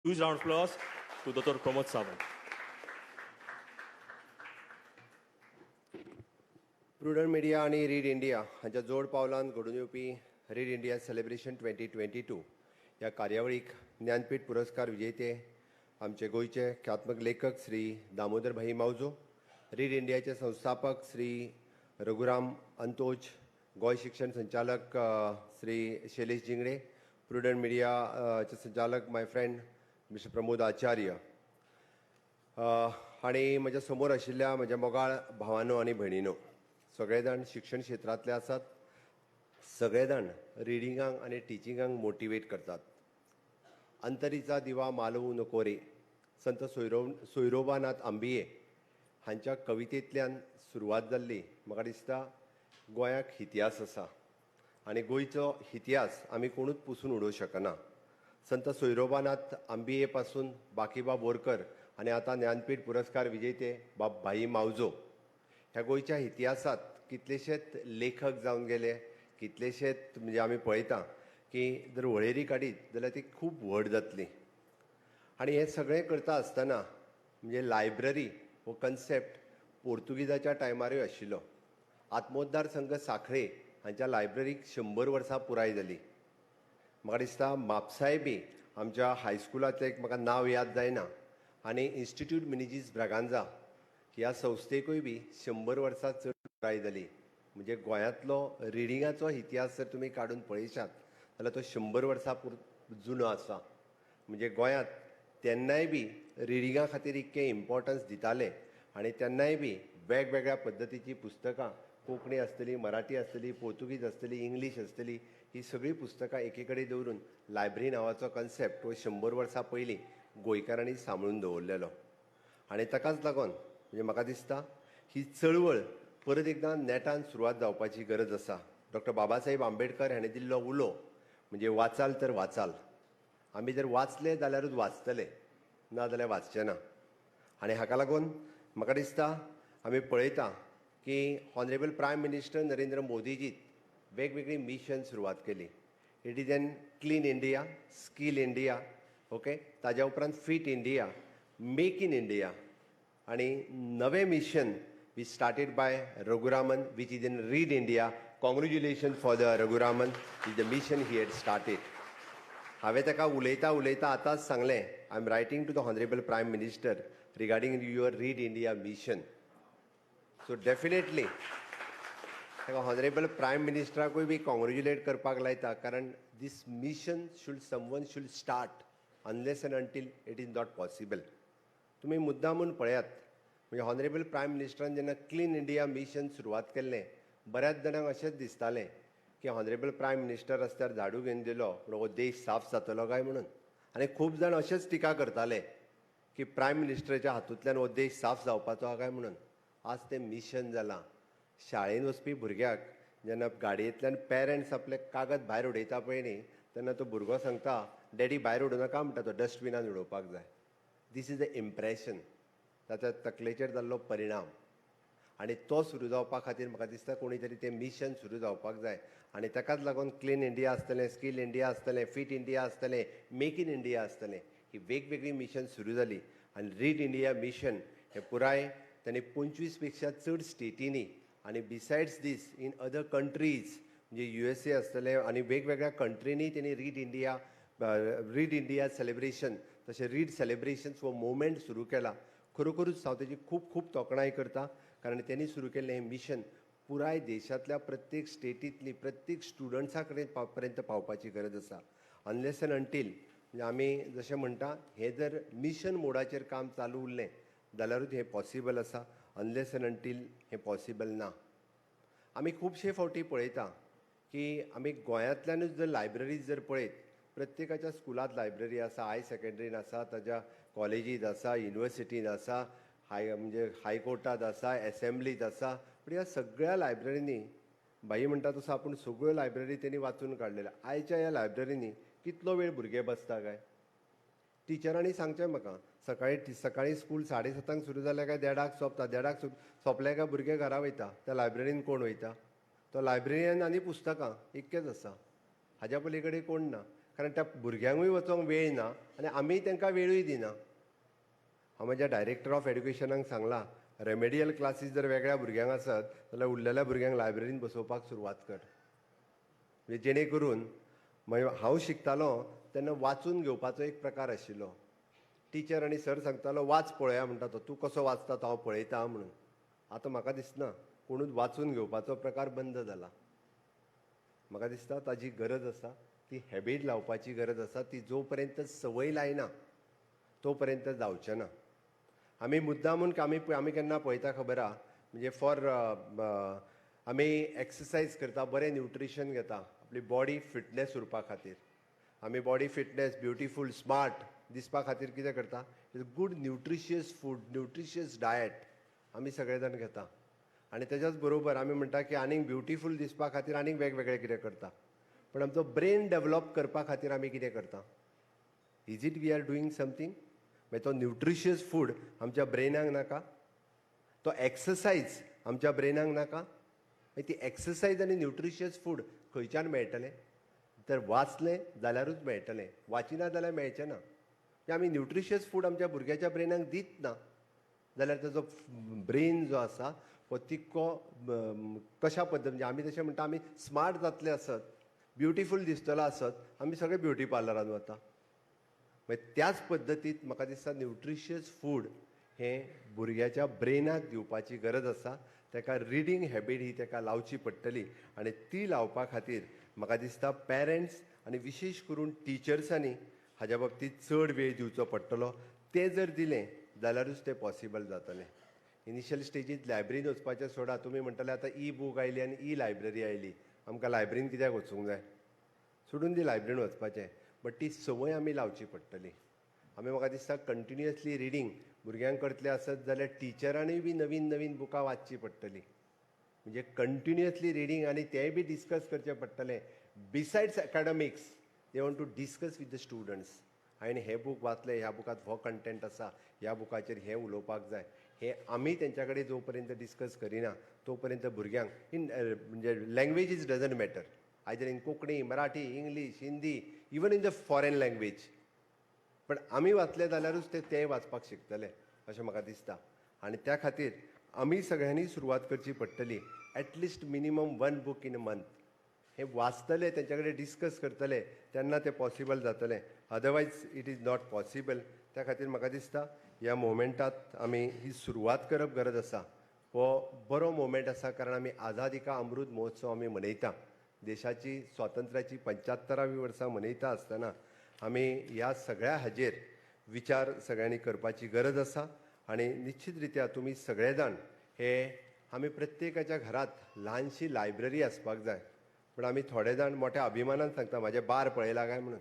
Huge round of applause to Dr. Pramod Sawant. Prudent media आनी read India हांच्या जोड पावलान घडून येवपी Read India Celebration 2022 ह्या कार्यावळीक ज्ञानपीठ पुरस्कार विजेते आमचे गोंयचे ख्यात्मक लेखक श्री दामोदर भाई मावजो, रीड इंडियाचे संस्थापक श्री रघुराम अंतोज, गोंय शिक्षण संचालक श्री शैलेश जिंगडे, प्रुडंट मिडियाचे संचालक my friend mister Pramod आचार्य आनी म्हज्या समोर आशिल्ल्या म्हज्या मोगाळ भावानो आनी भयणीनो, सगळे जाण शिक्षण क्षेत्रांतले आसात, सगळे जाण रिडिंगाक आनी टिचिंगाक मोटिवेट करतात. अंतरीचा दिवा मालवू नको रे, संत सोयरोबानाथ आंबिये हांच्या कवितेंतल्यान सुरवात जाल्ली. म्हाका दिसता गोंयाक इतिहास आसा आनी गोंयचो इतिहास आमी कोणूच पुसून उडोवंक शकना. संत सोयरोबानाथ आंबिये पासून बाकीबाब बोरकर आनी आतां ज्ञानपीठ पुरस्कार विजेते बाब भाई मावजो, ह्या गोंयच्या इतिहासांत कितलेशेच लेखक जावन गेले, कितलेशेच. म्हणजे आमी पळयता की जर वळेरी काडीत जाल्यार ती खूब व्हड जातली. आनी हें सगळें करता आसतना म्हणजे लायब्ररी हो कन्सेप्ट पोर्तुगीजाच्या टायमारूय आशिल्लो. आत्मोद्धार संघ साखळे हांच्या लायब्ररीक 100 वर्सां पुराय जाली. म्हाका दिसता म्हापसाय बी आमच्या हायस्कुलाचें एक म्हाका नांव याद जायना आनी इन्स्टिट्यूट मिनेजीस ब्रागांजा ह्या संस्थेकूय बी 100 वर्सां चड पुराय जाली. म्हणजे गोंयांतलो रिडिंगाचो इतिहास जर तुमी काडून पळयशात जाल्यार तो 100 वर्सां जुनो आसा. म्हणजे गोंयांत तेन्नाय बी रिडिंगा खातीर इतकें इम्पॉर्टन्स दिताले आनी तेन्नाय बी वेगवेगळ्या पद्दतीचीं पुस्तकां, कोंकणी आसतली, मराठी आसतली, पोर्तुगीज आसतली, इंग्लीश आसतली, ही सगळीं पुस्तकां एके कडेन दवरून लायब्ररी नांवाचो कन्सेप्ट हो 100 वर्सां पयलीं गोंयकारांनी सांबाळून दवरलेलो. आनी ताकाच लागून म्हणजे म्हाका दिसता ही चळवळ परत एकदां नेटान सुरवात जावपाची गरज आसा. डॉक्टर बाबासाहेब आंबेडकर हाणें दिल्लो उलो म्हणजे वाचाल तर वाचाल. आमी जर वाचले जाल्यारूच वाचतले, ना जाल्यार वाचचे ना. आनी हाका लागून म्हाका दिसता आमी पळयता की ऑनरेबल प्रायम मिनिस्टर नरेंद्र मोदीजीत वेगवेगळी मिशन सुरवात केली. It is an Clean India, Skill India, okay, ताज्या उपरांत Fit India, Make in India आणि नवें mission which started by Raghuraman, which is in Read India. Congratulation for the Raghuraman is the mission he had started. हांवें ताका उलयता उलयता आतांच सांगलें, I am writing to the Honourable Prime Minister regarding your Read India mission. So definitely ताका honourable prime मिनिस्टराकूय बी congratulate करपाक लायता, कारण this mission should someone should start, unless and until it is not possible. तुमी मुद्दामून पळयात, म्हणजे honourable prime मिनिस्टरान जेन्ना clean India mission सुरवात केल्लें, बऱ्याच जाणांक अशेंच दिसतालें की ऑनरेबल प्रायम मिनिस्टर रस्त्यार झाडू घेवन दिलो म्हणून हो देश साफ जातलो काय म्हणून. आनी खूब जाण अशेंच टिका करताले की प्रायम मिनिस्टराच्या हातूंतल्यान हो देश साफ जावपाचो आहा काय म्हणून. आज तें मिशन जालां. शाळेन वचपी भुरग्याक जेन्ना गाडयेंतल्यान पेरंट्स आपले कागद भायर उडयता पळय न्ही, तेन्ना तो भुरगो सांगता, "डॅडी, भायर उडोवं नाका," म्हणटा, "तो डस्टबिनान उडोवपाक जाय." This is the impression, ताच्या तकलेचेर जाल्लो परिणाम. आनी तो सुरू जावपा खातीर म्हाका दिसता कोणी तरी तें मिशन सुरू जावपाक जाय. आनी ताकाच लागून क्लीन इंडिया आसतलें, स्कील इंडिया आसतलें, फीट इंडिया आसतलें, मेक इन इंडिया आसतलें, ही वेगवेगळी मिशन सुरू जाली. आनी रीड इंडिया मिशन हें पुराय तांणी 25 पेक्षा चड स्टेटींनी आनी besides this in other countries, म्हणजे युएसए आसतलें आनी वेगवेगळ्या कंट्रींनी तेणी रीड इंडिया सेलिब्रेशन तशें रीड सेलिब्रेशन्स हो मुवमेंट सुरू केला. खरोखरूच हांव तेजी खूब खूब तोखणाय करता, कारण तेणी सुरू केल्लें हें मिशन पुराय देशांतल्या प्रत्येक स्टेटींतली प्रत्येक स्टुडंट्सा कडेन पर्यंत पावपाची गरज आसा. अनलेस एंड अंटील म्हणजे आमी जशें म्हणटा, हें जर मिशन मोडाचेर काम चालू उरलें जाल्यारूच हें पॉसिबल आसा. अनलेस एंड अंटील हें पॉसिबल ना. आमी खुबशे फावटी पळयता की आमी गोंयांतल्यानूच जर लायब्ररीज जर पळयत, प्रत्येकाच्या स्कुलांत लायब्ररी आसा, हाय सेकंडरीन आसा, ताज्या कॉलेजीत आसा, युनिवर्सिटीन आसा, हाय म्हणजे हायकोर्टात आसा, एसेंब्लीत आसा. पूण ह्या सगळ्या लायब्ररींनी, भाई म्हणटा तसो, आपूण सगळ्यो लायब्ररी तेणी वाचून काडलेल्यो. आयच्या ह्या लायब्ररींनी कितलो वेळ भुरगे बसता काय? टिचरांनी सांगचें म्हाका, सकाळी सकाळी स्कूल 7:30 सुरू जालें काय 1:30 सोंपता. 1:30 सोंपलें काय भुरगे घरा वयता. त्या लायब्ररीन कोण वयता? तो लायब्ररीयन आनी पुस्तकां इतकेंच आसा, हाज्या पली कडेन कोण ना. कारण कारण त्या भुरग्यांकूय वचोंक वेळ ना आनी आमी तांकां वेळूय दिना. हांव म्हज्या डायरेक्टर ऑफ एड्युकेशनाक सांगलां, रेमेडियल क्लासीस जर वेगळ्या भुरग्यांक आसत जाल्यार उरलेल्या भुरग्यांक लायब्ररीन बसोवपाक सुरवात कर. म्हणजे जेणे करून मागीर हांव शिकतालो तेन्ना वाचून घेवपाचो एक प्रकार आशिल्लो. टिचर आनी सर सांगतालो, वाच पळोवया म्हणटा तो, तूं कसो वाचता तो हांव पळयता म्हणून. आतां म्हाका दिसना, कोणूच वाचून घेवपाचो प्रकार बंद जाला. म्हाका दिसता ताजी गरज आसा, ती हॅबीट लावपाची गरज आसा. ती जो पर्यंत संवय लायना तो पर्यंत जावचें ना. आमी मुद्दामून आमी केन्ना पळयता खबर आहा, म्हणजे फॉर आमी एक्सरसायज करता, बरें न्युट्रिशन घेता आपली बॉडी फिटनेस उरपा खातीर. आमी बॉडी फिटनेस, ब्युटिफूल, स्मार्ट दिसपा खातीर कितें करता? Good nutritious food, nutritious diet आमी सगळे जाण घेता आनी तेज्याच बरोबर आमी म्हणटा की आनीक ब्युटिफूल दिसपा खातीर आनीक वेगवेगळें कितें करता. पण आमचो ब्रेन डेवलप करपा खातीर आमी कितें करता? Is it we are doing something? मागीर तो न्युट्रिशियस फूड आमच्या ब्रेनाक नाका? तो एक्सरसायज आमच्या ब्रेनाक नाका? मागीर ती एक्सरसायज आनी न्युट्रिशियस फूड खंयच्यान मेळटलें? तर वाचलें जाल्यारूच मेळटलें, वाचिना जाल्यार मेळचें ना. म्हणजे आमी न्युट्रिशियस फूड आमच्या भुरग्याच्या ब्रेनाक दीत ना जाल्यार ताजो ब्रेन जो आसा हो तितको कशा पद्दतीन, म्हणजे आमी तशें म्हणटा, आमी स्मार्ट जातले आसत, ब्युटिफूल दिसतलो आसत, आमी सगळे ब्युटी पार्लरान वता. मागीर त्याच पद्दतीत म्हाका दिसता न्युट्रिशियस फूड हें भुरग्याच्या ब्रेनाक दिवपाची गरज आसा. ताका रिडींग हॅबीट ही ताका लावची पडटली आनी ती लावपा खातीर म्हाका दिसता पेरंट्स आनी विशेश करून टिचर्सांनी हाज्या बाबतींत चड वेळ दिवचो पडटलो. तें जर दिलें जाल्यारूच तें पॉसिबल जातलें. इनिशियल स्टेजीत लायब्ररीन वचपाचें सोडा. तुमी म्हणटले, आतां ई बूक आयली आनी ई लायब्ररी आयली, आमकां लायब्ररीन कित्याक वचूंक जाय? सोडून दी लायब्ररीन वचपाचें, बट ती संवय आमी लावची पडटली. आमी म्हाका दिसता कंटिन्युअसली रिडींग भुरग्यांक करतले आसत जाल्यार टिचरांनीय बी नवीन नवीन बुकां वाचची पडटली. म्हणजे कंटिन्युअसली रिडींग आनी तेंय बी डिस्कस करचें पडटलें. Besides academics, they want to discuss with the students. हांवें हें बूक वाचलें, ह्या बुकांत हो कंटेंट आसा, ह्या बुकाचेर हें उलोवपाक जाय. हें आमी तेंच्या कडेन जो पर्यंत डिस्कस करिना तो पर्यंत भुरग्यांक इन म्हणजे language is doesn't matter, either in Konkani, Marathi, English, Hindi, even in the foreign language. पण आमी वाचले जाल्यारूच ते तें वाचपाक शिकतले अशें म्हाका दिसता. आनी त्या खातीर आमी सगळ्यांनी सुरवात करची पडटली. At least minimum one book in a month हे वाचतले, तेंच्या कडेन डिस्कस करतले तेन्ना तें पॉसिबल जातलें, otherwise it is not possible. त्या खातीर म्हाका दिसता ह्या मोमेंटात आमी ही सुरवात करप गरज आसा. हो बरो मोमेंट आसा, कारण आमी आझादी का अमृत महोत्सव आमी मनयता. देशाची स्वातंत्र्याची 75वी वर्सां मनयता आसतना आमी ह्या सगळ्या हाजेर विचार सगळ्यांनी करपाची गरज आसा. आनी निश्चित रित्या तुमी सगळे जाण हे आमी प्रत्येकाच्या घरात ल्हानशी लायब्ररी आसपाक जाय. पूण आमी थोडे जाण मोठ्या अभिमानान सांगता, म्हाजें बार पळयला काय म्हणून.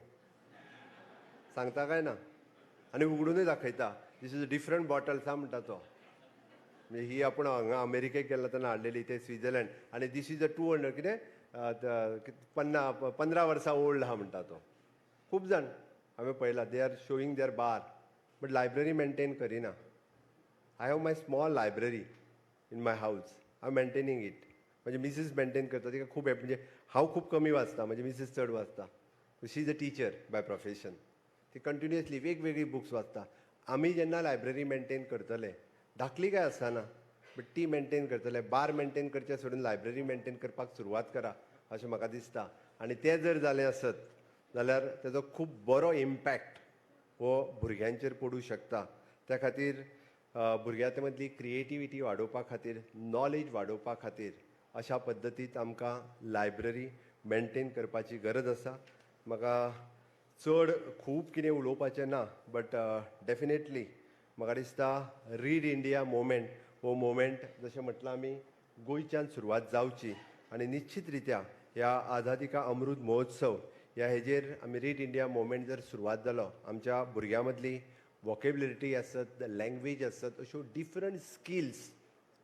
सांगता काय ना? आनी उगडुनूय दाखयता. "This is a different bottles" हा म्हणटा तो. म्हणजे ही आपूण हांगा अमेरिकेक गेल्लो तेन्ना हाडलेली, ते स्वित्झर्लंड, आनी this is a 200 कितें 15 वर्सां ओल्ड आहा म्हणटा तो. खूब जाण हांवें पळयला, they are showing their bar, but library maintain करिना. I have my small library in my house. I am maintaining it. म्हजे मिसीस मेंटेन करता. तिका खूब, म्हणजे हांव खूब कमी वाचता, म्हजी मिसीस चड वाचता. She is a teacher by profession. ती कंटिन्युअसली वेगवेगळी बुक्स वाचता. आमी जेन्ना लायब्ररी मेंटेन करतले, धाकली काय आसना, बट ती मेंटेन करतले, बार मेंटेन करचें सोडून लायब्ररी मेंटेन करपाक सुरवात करा अशें म्हाका दिसता. आनी तें जर जालें आसत जाल्यार तेजो खूब बरो इम्पॅक्ट हो भुरग्यांचेर पडूं शकता. त्या खातीर भुरग्यां मदली क्रिएटिविटी वाडोवपा खातीर, नॉलेज वाडोवपा खातीर अशा पद्दतीत आमकां लायब्ररी मेंटेन करपाची गरज आसा. म्हाका चड खूब कितें उलोवपाचें ना, बट डेफिनेटली म्हाका दिसता रीड इंडिया मुवमेंट हो मुवमेंट, जशें म्हटलां, आमी गोंयच्यान सुरवात जावची. आनी निश्चित रित्या ह्या आझादी का अमृत महोत्सव ह्या हेजेर आमी रीड इंडिया मुवमेंट जर सुरवात जालो, आमच्या भुरग्यां मदली वॉकेबलरी आसत, लँग्वेज आसत, अश्यो डिफरंट स्किल्स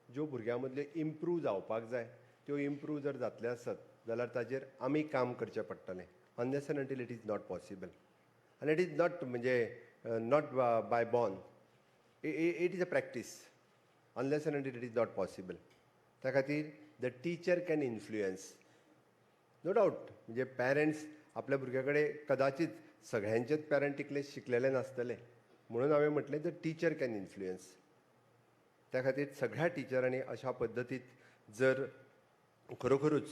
ज्यो भुरग्यां मदल्यो इम्प्रूव जावपाक जाय, त्यो इम्प्रूव जर जातले आसत जाल्यार ताजेर आमी काम करचें पडटलें, unless and until it is not possible. आनी it is not म्हणजे not by born, it is a practice, unless and until it is not possible. त्या खातीर the teacher can influence, no doubt. म्हणजे पॅरंट्स आपल्या भुरग्या कडेन कदाचित सगळ्यांचेच पेरंट तितले शिकलेले नासतले, म्हणून हांवें म्हटलें the teacher can influence. त्या खातीर सगळ्या टिचरांनी अशा पद्दतीत जर खरोखरूच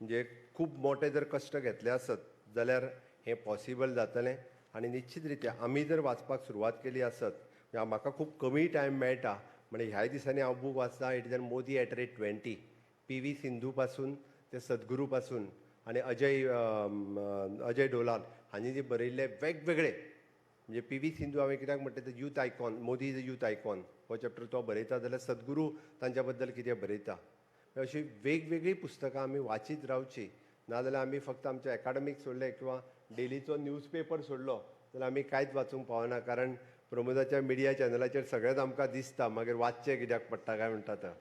म्हणजे खूब मोठे जर कश्ट घेतले आसत जाल्यार हें पॉसिबल जातलें. आनी निश्चित रित्या आमी जर वाचपाक सुरवात केली आसत, म्हणजे म्हाका खूब कमी टायम मेळटा, म्हणजे ह्याय दिसांनी हांव बूक वाचता. It is an Modi at rate 20, PV Sindhu पासून ते सद्गुरू पासून आनी अजय डोलाल हांणी जे बरयल्ले वेगवेगळे, म्हणजे पीवी सिंधू हांवें कित्याक म्हटलें तर youth icon, Modi is a youth icon हो चॅप्टर तो बरयता, जाल्यार सद्गुरू तांच्या बद्दल कितें बरयता. अशीं वेगवेगळीं पुस्तकां आमी वाचीत रावचीं, नाजाल्यार आमी फक्त आमचे एकाडमीक सोडले किंवा डेलीचो न्यूज पेपर सोडलो जाल्यार आमी कांयच वाचूंक पावना. कारण प्रमोदाच्या मिडिया चॅनलाचेर सगळेंच आमकां दिसता, मागीर वाचचें कित्याक पडटा काय म्हणटा. तो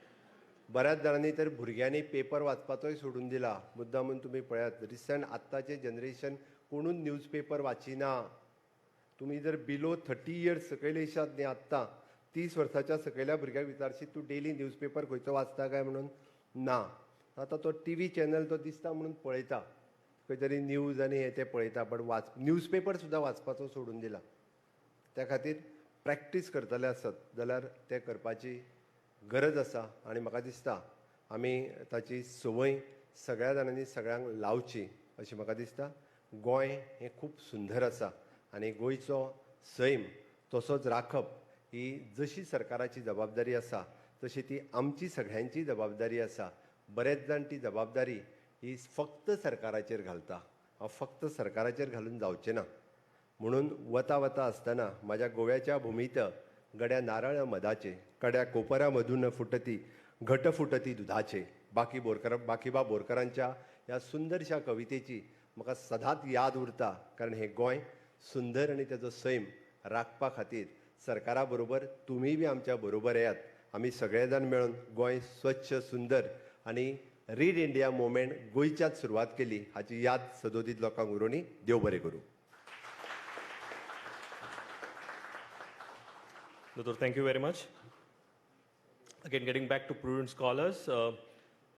बऱ्याच जाणांनी तर भुरग्यांनी पेपर वाचपाचोय सोडून दिला. मुद्दाम म्हूण तुमी पळयात, रिसंट आत्ताचें जनरेशन कोणूच न्यूज पेपर वाचिना. तुमी जर बिलो 30 इयर्स सकयल येशात न्ही, आत्तां 30 वर्साच्या सकयल्या भुरग्याक विचारशीत तूं डेली न्यूज पेपर खंयचो वाचता काय म्हणून, ना. आतां तो टी व्ही चॅनल तो दिसता म्हणून पळयता, खंय तरी न्यूज आनी हें तें पळयता, बट न्यूज पेपर सुद्दां वाचपाचो सोडून दिला. त्या खातीर प्रॅक्टीस करतले आसत जाल्यार तें करपाची गरज आसा. आनी म्हाका दिसता आमी ताची संवय सगळ्या जाणांनी सगळ्यांक लावची अशें म्हाका दिसता. गोंय हें खूब सुंदर आसा आनी गोंयचो सैम तसोच राखप ही जशी सरकाराची जबाबदारी आसा तशी ती आमची सगळ्यांची जबाबदारी आसा. बरेच जाण ती जबाबदारी ही फक्त सरकाराचेर घालता. हांव फक्त सरकाराचेर घालून जावचें ना. म्हणून वता वता आसतना म्हाज्या गोव्याच्या भुमीत गड्या नारळ मदाचे, कड्या कोपऱ्या मधून फुटती घट फुटती दुधाचे, बाकीबा बोरकरांच्या ह्या सुंदरशा कवितेची म्हाका सदांच याद उरता. कारण हें गोंय सुंदर आनी तेजो सैम राखपा खातीर सरकारा बरोबर तुमी बी आमच्या बरोबर येयात. आमी सगळे जाण मेळून गोंय स्वच्छ सुंदर आनी रीड इंडिया मुवमेंट गोंयच्यात सुरवात केली हाची याद सदोदीत लोकांक उरोवनी. देव बरें करूं. Doctor, thank you very much. Again, getting back to Prudent Scholars,